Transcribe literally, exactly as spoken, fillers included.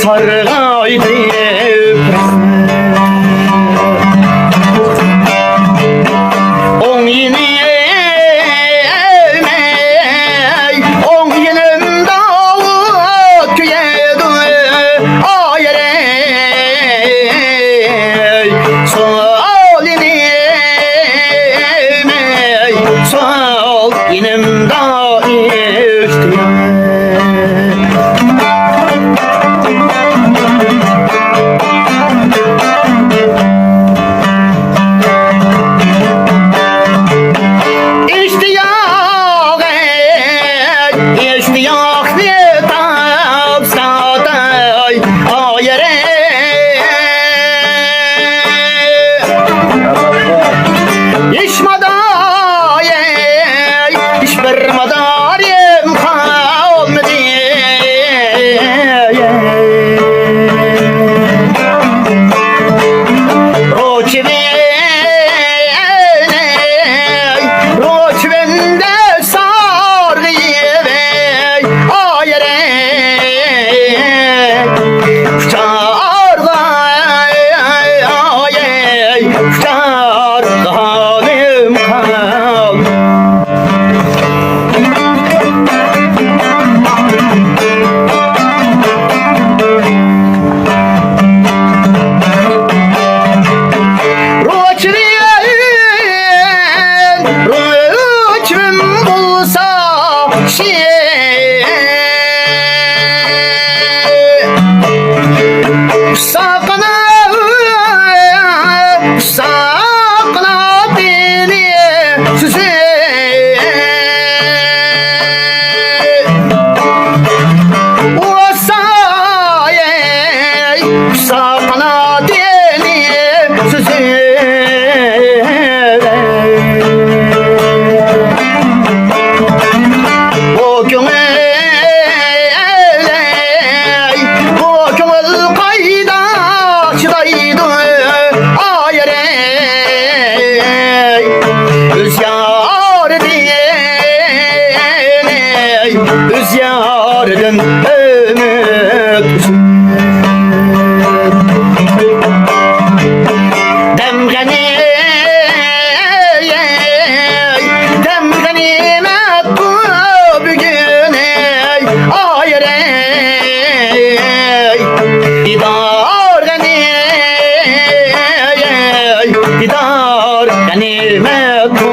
سارغايدى. ئوڭ يېنىم، ئوڭ يېنىمدا ئوت كۆيىدۇ، ئايرەي. سول يېنىم، سول يېنىمدا ئىشتىياق. ئىشتىياق، ئىشتىياقنى تاپسا دەي، ئايرەي. ھېچ مادار، ھېچ بىر مادارىم قالمىدى. روچىۋىن، روچىۋىندە سارغىيىۋەي، ئايرەي. قۇچاقلار، ئاي، قۇچاقلىغىنىم قالدى. روچىۋىن، روچىۋىن بولسا شېئىر. ساقىنا، ساقىنا دىنى سۆزى. ۋاسايەي، ساقىنا دىنى سۆزى. بۇ كۆڭۈل، بۇ كۆڭۈل قايدا چىدايدۇ، ئايرەي. ئۆز يارىدىن، ئۆز يارىدىن ئۈمىد ئۈزۈپ. دەم غەنىيمەت، دەم غەنىيمەت بۇ بۈگۈن، ئايرەي. دىدار غەنىيمەت، دىدار غەنىيمەت بۇ.